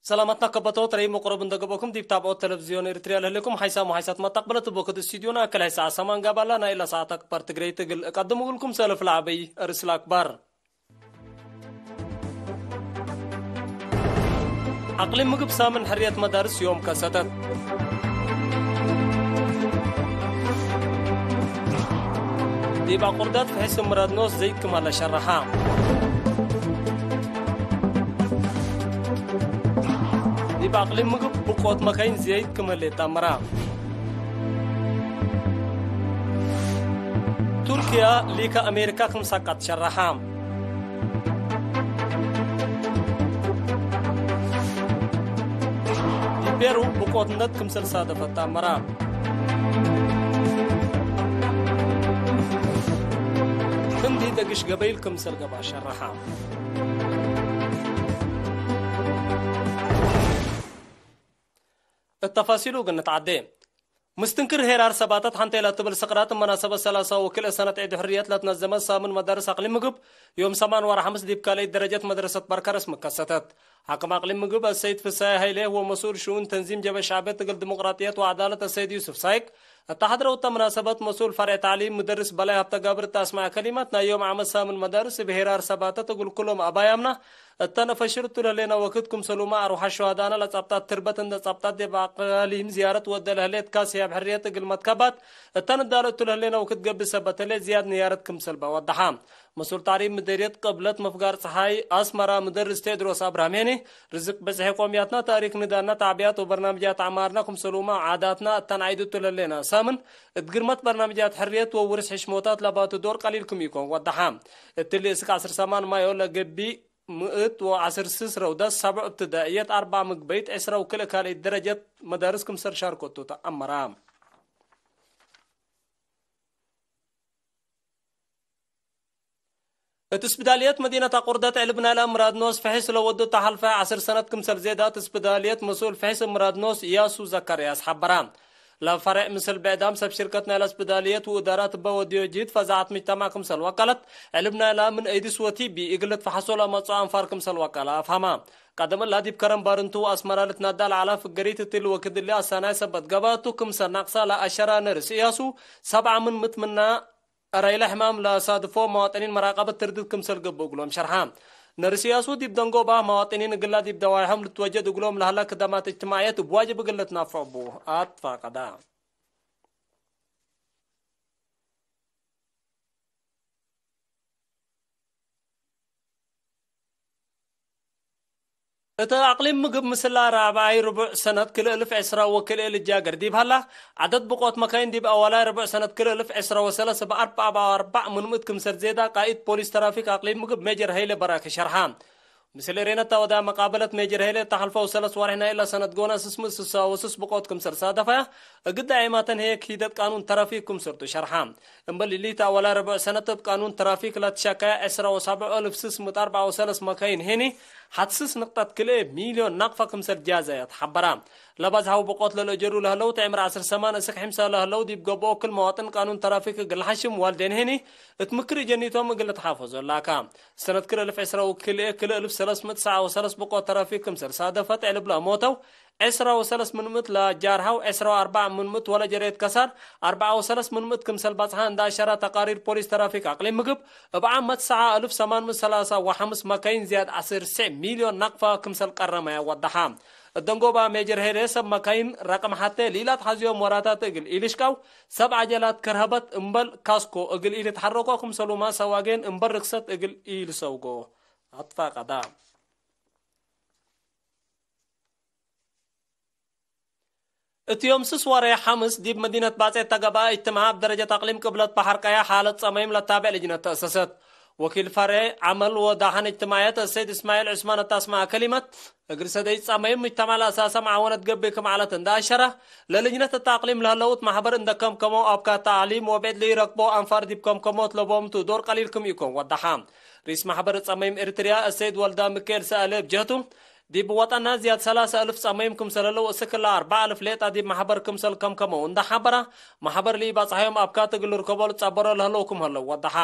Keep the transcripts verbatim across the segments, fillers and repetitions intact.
ሰላማትና ከበቶት ረይ መቅረብ እንደ ገበኩም ዲብ ታብዖት ቴሌቪዝዮን ኤርትርያ ለህሌኩም ሓይሳም ወሓይሳት መታቅበለት ቦክድ ስቱዲዮና አከል ሓይሳ ሰማን ጋባላ ናይ ኢላ ሰዓት አክበር ትግረይት እግል እቀድም እግልኩም ሰለፍ ለአበይ እርስ ለአክባር። አቅሊም ምግብ ሳምን ሕርየት መዳርስ ዮም ከሰተት። ዲብ አቁርዳት ፍሕስ ምራድ ኖስ ዘይድ ክማለ ሸረሓ። ዲብ አቅሊም ምግብ ብቆት መካይን ዝያይድ ክም ህሌት ተአምራ። ቱርክያ ሊከ አሜሪካ ክም ሳቃት ሸረሓ። ዲብ ቤሩ ብቆትነት ክምሰል ሳደፈት ተአምራ። ህንዲ ደግሽ ገበይል ክምሰል ገብአ ሸረሓ። እት ተፋሲሉ እግል ንትዓዴ። ምስትንክር ሄራር ሰባተት ሐንቴ ለትብል ስቅራት መናሰበት ሰላሳ ወክልኤ ሰነት ዒድ ሕርየት ለትነዘመት ሳምን መዳርስ አቅሊም ምግብ፣ ዮም ሰማን ወር ሐምስ ዲብ ካልአይት ደረጀት መድረሰት በርከረስ ምከሰተት። ሐክም አቅሊም ምግብ አሰይድ ፍሳዬ ሀይሌ ወመስኡል ሽኡን ተንዚም ጀበ ሸዕብየት እግል ዲሞቅራጥየት ወዐዳለት አሰይድ ዩስፍ ሳይቅ፣ እተ ሐድረው እተ መናሰበት መስኡል ፈርዕ ተዕሊም ምደርስ በላይ ሀብተጋብር እተ አስመዐ ከሊመት፣ ናይ ዮም ዓመት ሳምን መዳርስ እብ ሄራር ሰባተት እግል ኩሎም አባያምና እተ ነፈሽር እቱ ለህሌነ ወክድ ክምሰሉመ አርወሐ ሸሃዳነ ለጸብጣት ትርበት እንደ ጸብጣት ዲብ አቃሊም ዝያረት ወደ ለህሌት ካስ ህያብ ሕርየት እግል መትከባት እተ ንዳለ እቱ ለህሌነ ወክድ ገብእ ሰበት ህሌት ዝያድ ንያረት ክምሰል በወደሐ። መስኡል ታዕሊም ምደርየት ቅብለት መፍጋር ጸሓይ አስመራ ምደርስ ቴድሮስ አብርሃም ሄኒ፣ ርዝቅ በጽሔ ቆምያትና ታሪክ ንዳልና ተዕብያት ወበርናምጃት አዕማርና ክምሰሉመ ዓዳትና እተ ነዓይድ እቱ ለህሌነ ሳምን እት ግርመት በርናምጃት ሕርየት ወውርስ ሕሽሞታት ለባቱ ዶር ቀሊል ክም ኢኮን ወደሐ። እትሊ እስክ ዐስር ሰማን ማዮ ለገብእ ምእት ወዐስር ስስ ረውደት ሰብዕ እብትዳእየት አርበዕ ምግበይት ዕስራ ወክልኤ ካልእት ደረጀት መዳርስ ክምሰል ሻርኮቱ ተአመረ። እት ስፕዳልየት መዲነት አቁርደት ዕልብ ናይላ ምራድኖስ ፍሕስ ለወዱ ተሐልፈ ዐስር ሰነት ክምሰል ዜዳት ስፕዳልየት መስኡል ፍሕስ ምራድኖስ እያሱ ዘካርያስ ሐበረ። ለፈሬዕ ምስል ብዕዳም ሰብ ሽርከት ናይለ ስፕዳልየት ወእዳራት እበ ወድዮ ጅህድ ፈዛዐት ምጅተማዕ ክምሰል ወቀለት፣ ዕልብ ናይላ ምን ኤድስ ወቲቢ እግል ልትፈሐሶ ለመጽኦ አንፋር ክምሰል ወቀለ አፍሀመ። ቀደም እላ ዲብ ከረን ባርንቱ ወአስመራ ልትናዳ ለዐላ ፍገሪት እትሊ ወክድ እሊ አሳናይ ሰበት ገብአቱ ክምሰል ናቅሳ ለአሸራ ነርስ እያሱ፣ ሰብዓ ምን ምት ምና እረይለ ሕማም ለሳድፎ መዋጥኒን መራቀበት ትርድት ክምሰል ገብእ እግሎም ሸርሐ። ነርስ እያሱ ዲብ ደንጎባ መዋጥኒን እግላ ዲብ ደዋይሖም ልትወጀድ እግሎም ለህላ ክደማት እጅትማዕየት እብ ዋጅብ እግል ልትናፈዕ ቡ አትፋቀዳ። እተ አቅሊም ምግብ ምስላ ራብዓይ ርቡዕ ሰነት ክልኤ እልፍ ዕስራ ወክልኤ ልጃገር ዲብ ሀላ፣ ዐደድ ብቆት መካይን ዲብ አዋላይ ርቡዕ ሰነት ክልኤ እልፍ ዕስራ ወሰለስ እብ አርበዕ አርበዕ ምን ምእት ክምሰል ዜዳ ቃኢድ ፖሊስ ተራፊክ አቅሊም ምግብ ሜጀር ሀይሌ በራከ ሸርሐ። ምስል ኤሬነታ ወዳ መቃበለት ሜጀር ሄሌ ተሐልፈው ሰለስ ወርሕ ናይ እለ ሰነት ጎነ ስስ ምእት ስሳ ወስስ ብቆት ክምሰል ሳደፈያ፣ እግል ዳዒማተን ህዬ ክሂደት ቃኑን ተራፊክ ክምሰልቱ ሸርሐ። እምበል እሊተ አወላ ረብዕ ሰነት እብ ቃኑን ተራፊክ ለትሸከየ ዕስራ ወሰብዕ እልፍ ስስ ምእት አርበዕ ወሰለስ መካይን ሄኒ፣ ሐት ስስ ንቅጠት ክልኤ ሚልዮን ናቅፈ ክምሰል ጃዘየት ሐበራ። ለባዝሐው ብቆት ለልአጀሩ ለህለው ተዕምር ዐስር ሰማን እስክ ሕምሳ ለህለው ዲብ ገብኦ ክል መዋጥን ቃኑን ተራፊክ እግል ለሐሽም ዋልዴን ሄኒ፣ እት ምክር እጀኒቶም እግል ልትሓፈዞ ላካ። ሰነት ክል እልፍ ዕስራ ወክልኤ ክል እልፍ ሰለስ ምእት ሰዓ ወሰለስ ብቆት ተራፊክ ክምሰል ሳደፈት ዕልብ ለአሞተው ዕስራ ወሰለስ ምን ምእት ለጃርሐው ዕስራ ወአርበዕ ምን ምእት ወለጀሬት ከሳር አርበዓ ወሰለስ ምን ምእት ክምሰል በጽሐ እንደ አሸራ ተቃሪር ፖሊስ ተራፊክ አቅሊም ምግብ እብ ዓመት ሰዓ እልፍ ሰማን ምእት ሰላሳ ወሐምስ መካይን ዝያድ ዐስር ስዕ ሚልዮን ናቅፋ ክምሰል ቀረመያ ወደሐ። እደንጎባ ሜጀር ሄሬ ሰብ መካይን ረቅም ሐቴ ሊላት ሐዝዮም ወራታት እግል ኢልሽቀው ሰብ ዐጀላት ከርሀበት እምበል ካስኮ እግል ኢልትሐረኮ ክምሰሉመ ሰዋጌን እምበል ርክሰት እግል ኢልሰውጎ አትፋቀዳ። እት ዮም ስስ ወሬሕ ሐምስ ዲብ መዲነት ባጼ ተገብአ እጅትማዕ እብ ደረጀት አቅሊም ቅብለት በሐር ቀያ ሓለት ጸመይም ለታብዕ ልጅነት ተአሰሰት። ወኪል ፈሬዕ ዐመል ወዳሐን እጅትማዕየት አሰይድ እስማዒል ዑስማን እት አስመዐ ከሊመት፣ እግል ሰደይ ጸመይም ምጅተማዕ ለአሳሰ መዓወነት ገብእ ክም ዐለት እንደ አሸረ፣ ለልጅነት እት አቅሊም ለህለውት መሕበር እንደ ከምከመው አብካት ተዕሊም ወብዕድ ለኢረክቦ አንፋር ዲብ ከምከሞት ለቦምቱ ዶር ቀሊል ክም ኢኮን ወደሐ። ርኢስ መሕበር ጸመይም ኤርትርያ አሰይድ ወልዳ ሚካኤል ሰአለ እብ ጀህቱ፣ ዲብ ወጠና ዝያድ ሰላሰ አልፍ ጸመይም ክምሰል ህለው፣ እስክ እለ አርበዕ አልፍ ሌጣ ዲብ መሕበር ክምሰል ከምከመው እንደ ሐበራ፣ መሕበር ለኢባጽሐዮም አብካት እግል ልርከቦ ልትጸበሮ ለህለው ክም ህለው ወደሐ።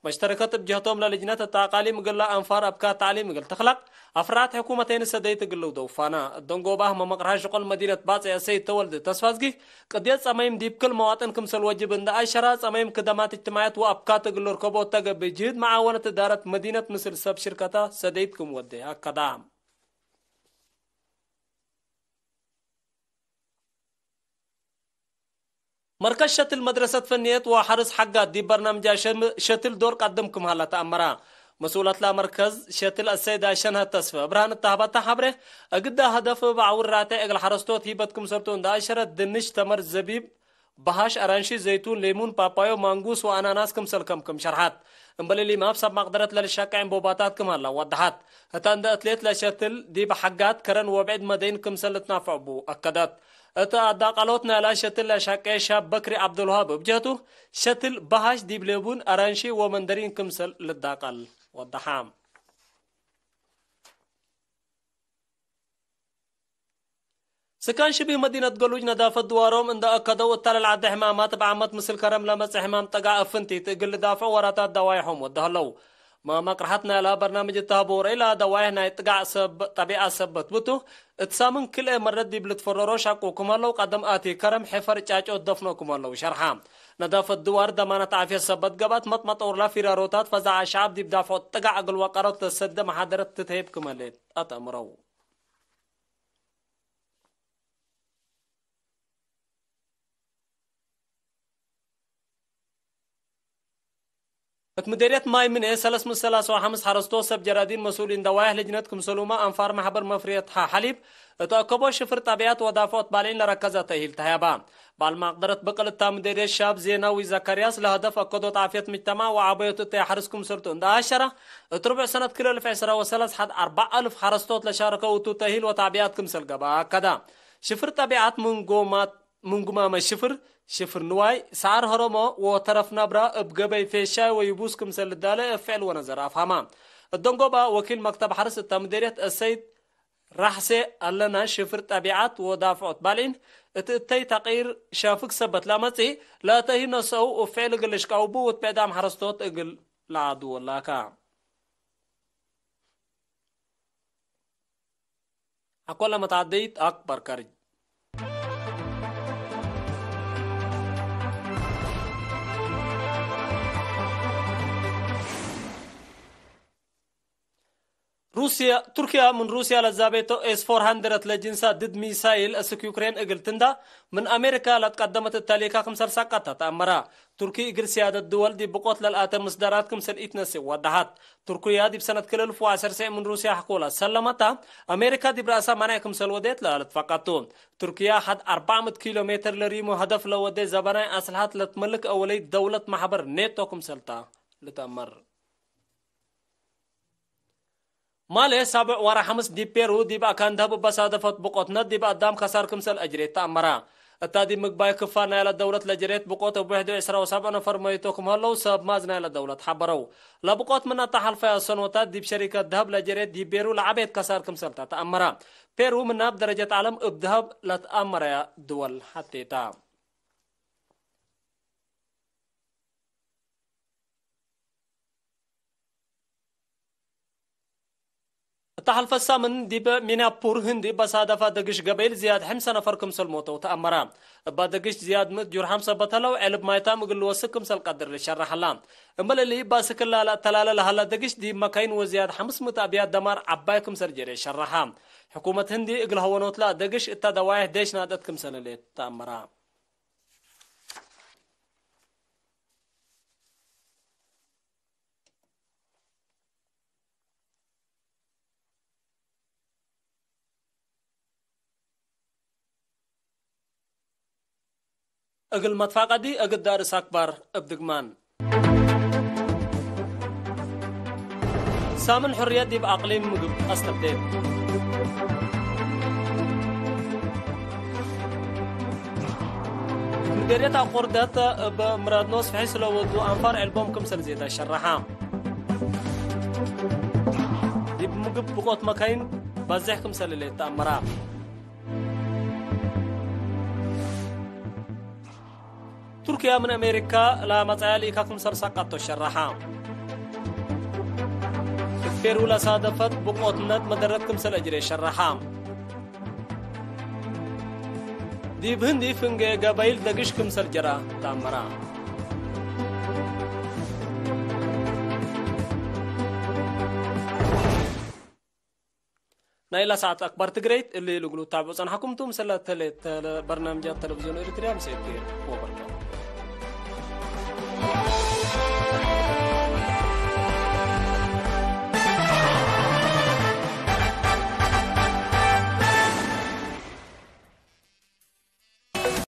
መሽተረከት እብ ጀህቶም ለልጅነት እት አቃሊም እግል ለአንፋር አብካት ተዕሊም እግል ትክለቅ፣ አፍራዓት ሕኩመተይን ሰደይት እግል ልውደው ፋና። እደንጎባህ መመቅርሐ ሽቁል መዲነት ባጽዕ ሰይድ ተወልደ ተስፋዝጊ፣ ቅድየት ጸመይም ዲብ ክል መዋጥን ክምሰል ወጅብ እንደ አሸራ፣ ጸመይም ክደማት እጅትማዕየት ወአብካት እግል ልርከቦ እተ ገብእ ጅህድ መዓወነት እዳረት መዲነት ምስል ሰብ ሽርከተ ሰደይት ክም ወዴ አከዳ። መርከዝ ሸትል መድረሰት ፈንየት ወሐርስ ሐጋት ዲብ በርናምጃ ሸም-፣ ሸትል ዶር ቀድም ክም ሀላ ተአመራ። መስኡለትላ መርከዝ ሸትል አሰይድ አሸንሀት ተስፈ ብርሃን እተ ሀበታ ሐብሬ፣ እግዳ ሀደፍ እብ ዐውር ራቴዕ እግል ሐረስቶት ሂበት ክምሰልቱ እንደ አሸረት፣ ድንሽ፣ ተመር፣ ዘቢብ፣ በሐሽ፣ አራንሺ፣ ዘይቱን፣ ሌሙን፣ ፓፓዮ፣ ማንጉስ ወአናናስ ክምሰል ከም ክም ሸርሐት። እምበል እሊማም ሰብ መቅደረት ለልሸቄ ዕንቦባታት ክም ሀላ ወደሐት። ህተ እንደ እትሌት ለሸትል ዲብ ሐጋት ከረን ወብዕድ መደይን ክምሰል ልትናፈዕ ቡ አከደት። እት አዳቀሎት ናይላ ሸትል ለሸቄ ሻብ በክሪ ዐብዱልውሃብ እብ ጀህቱ፣ ሸትል በሐሽ ዲብ ሌቡን፣ አራንሺ ወመንደሪን ክምሰል ልዳቀል ወደሐ። ስካን ሽቢህ መዲነት ገሉጅ ነዳፈት ድዋሮም እንደ አከደው፣ እተ ለልዐደ ሕማማት እብ ዓመት ምስል ከረም ለመጽእ ሕማም ጠጋዕ እፍንቲት እግል ልዳፍዑ ወራታት ደዋይሖም ወደ ህለው። መመቅርሐት ናይላ በርናምጅ እተ ሀቦ ረይ ለደዋይሕ ናይ ጥጋዕ ሰብ-፣ ጠቢዐት ሰበት ብቱ፣ እት ሳምን ክልኤ መረት ዲብ ልትፈረሮ ሻቁ ክም ህለው፣ ቀደም አቲ ከረም ሕፈር ጫጮት ደፍኖ ክም ህለው ሸርሐ። ነዳፈት ድዋር ደማነት ዓፍየት ሰበት ገብአት፣ መጥመጠውርላ ፊራሮታት ፈዛዐ ሸዐብ ዲብ ዳፍዖት ጥጋዕ እግል ወቀሮት ለሰደ መሓደረት ትትሄብ ክም ህሌት አተአምረው። እት ምዴርየት ማይ ምኔ ሰለስ ምእት ሰላሳ ወሐምስ ሐረስቶት ሰብ ጀራዲን መስኡሊን ደዋይሕ ልጅነት ክምሰሉመ አንፋር መሕበር መፍርየት ሐ-፣ ሐሊብ እት አከቦ ሽፍር ጠቢዐት ወዳፍዖት ባልዒን ለረከዘ ተእሂል ተህያባ። ባል ማቅደረት ብቅል እታ ምዴርየት ሻብ ዜናዊ ዘከርያስ ለሀደፍ አከዶት ዓፍየት ምጅተማዕ ወዐበዮት እተ ሐርስ ክምሰልቱ እንደ አሸረ፣ እት ርቡዕ ሰነት ክልኤ አልፍ ዕስራ ወሰለስ ሐድ አርበዕ አልፍ ሐረስቶት ለሻረከው እቱ ተእሂል ወታዕቢያት ክምሰል ገብአ አከደ። ሽፍር ጠቢዐት ምን ጎማት ምን ጉማመ ሽፍር፣ ሽፍር ንዋይ፣ ሰዓር ሀረሞ ወተረፍ ነብረ እብ ገበይ ፌሻይ ወይቡስ ክምሰል ልዳለ እብ ፍዕል ወነዘር አፍሀመ። እደንጎባ ወኪል መክተብ ሐርስ እተ ምዴርየት አሰይድ ራሕሴ አለና ሽፍር ጠቢዐት ወዳፍዖት ባልዒን እት እተይ ተቅይር ሻፍግ ሰበት ለአመጽእ ለአተሂ ነስአው እብ ፍዕል እግል ልሽቀው ቡ ወትብዕዳም ሐረስቶት እግል ለአዱ ወላካ። ሐቆለ መትዓደይት አክበር ከርጅ። ሩስያ፣ ቱርክያ ምን ሩስያ ለዛቤቶ ኤስ ፎር ሀንድረድ ለጅንሳ ድድ ሚሳይል እስክ ዩክሬን እግል ትንዳ ምን አሜሪካ ለትቀደመት እተ ሌካ ክምሰል ሳቀታ ተአመራ። ቱርኪ እግል ስያደት ድወል ዲብ ብቆት ለልአተ ምስዳራት ክምሰል ኢትነሴ ወደሐት። ቱርክያ ዲብ ሰነት ክል እልፍ ወዐሰርተ ምን ሩስያ ሕቆላ ሰለመታ፣ አሜሪካ ዲብ ረአሳ ማንዕ ክምሰል ወዴት ለልትፈቀቱ። ቱርክያ ሐድ አርበዕ ምእት ኪሎ ሜትር ለሪሙ ሀደፍ ለወዴ ዘበናይ አስልሐት ለትመልክ አወለይት ደውለት መሕበር ኔቶ ክምሰልታ ልትአመር። ማሌ ሳብዕ ወረ ሐምስ ዲብ ፔሩ ዲብ አካን ደሀብ እበ ሳደፈት ብቆት ነት ዲብ አዳም ከሳር ክምሰል አጅሬት ተአመረ። እታ ዲብ ምግባይ ክፋል ናይለ ደውለት ለጀሬት ብቆት እብ ውሕዱ ዕስራ ወሰብዕ ነፈር መይቶ ክም ሀለው ሰብ ማዝ ናይለ ደውለት ሐበረው። ለብቆት ምን አተሐልፈያ ሰኖታት ዲብ ሸሪከት ደሀብ ለጀሬት ዲብ ፔሩ ለዐቤት ከሳር ክምሰልታ ተአመረ። ፔሩ ምናብ ደረጀት ዐለም እብ ደሀብ ለትአመረያ ድወል ሐቴታ። እተ ሐልፈት ሳምን ዲብ ሚናፑር ህንዲ በሳደፋ ደግሽ ገበይል ዝያድ ሕምሰ ነፈር ክምሰል ሞተው ተአመረ። እባ ደግሽ ዝያድ ምእት ጁርሓም ሰበት ሀለው፣ ዕልብ ማይታም እግል ልወስክ ክምሰል ቀድር ልሸረሕ ሀላ። እምበል እሊ፣ እባ ስክላ ለአተላለ ለሀላ ደግሽ ዲብ መካይን ወዝያድ ሐምስ ምእት አብያት ደማር ዐባይ ክምሰል ጀሬ ሸረሐ። ሕኩመት ህንዲ እግል ሀወኖትላ ደግሽ እተ ደዋይሕ ዴሽ ናደት ክምሰል ህሌት ተአመረ። እግል መትፋቀዲ እግድ ዳርስ አክባር እብ ድግማን። ሳምን ሕርየት ዲብ አቅሊም ምግብ አስተብዴት። ምደርየት አቆርደት እብ ምራድ ኖስ ፍሒስ ለወዱ አንፋር ዕልቦም ክምሰል ዜዳ ሸረሓ። ዲብ ምግብ ብቆት መካይን በዜሕ ክምሰል ህሌት ተአመረ። ቱርክያ ምን አሜሪካ ለመጽአያ ልኢካ ክምሰል ሰቀቶ ሸረሐ። እብ ፔሩ ለሳደፈት ብቆትነት መደረት ክምሰል አጅሬ ሸረሐ። ዲብ ህንዲ ፍንጌ ገበይል ደግሽ ክምሰል ጀራ ተአመረ። ናይላ ሰዓት አክባር ትግረይት እሊ ልግሉ ታብዑ ጸንሐኩም ቱ። ምስለ ተለ-፣ ተለ-፣ በርናምጃት ተለቪዝዮን ኤሪትሪያ ምሰኤቲ ወበርከቱ።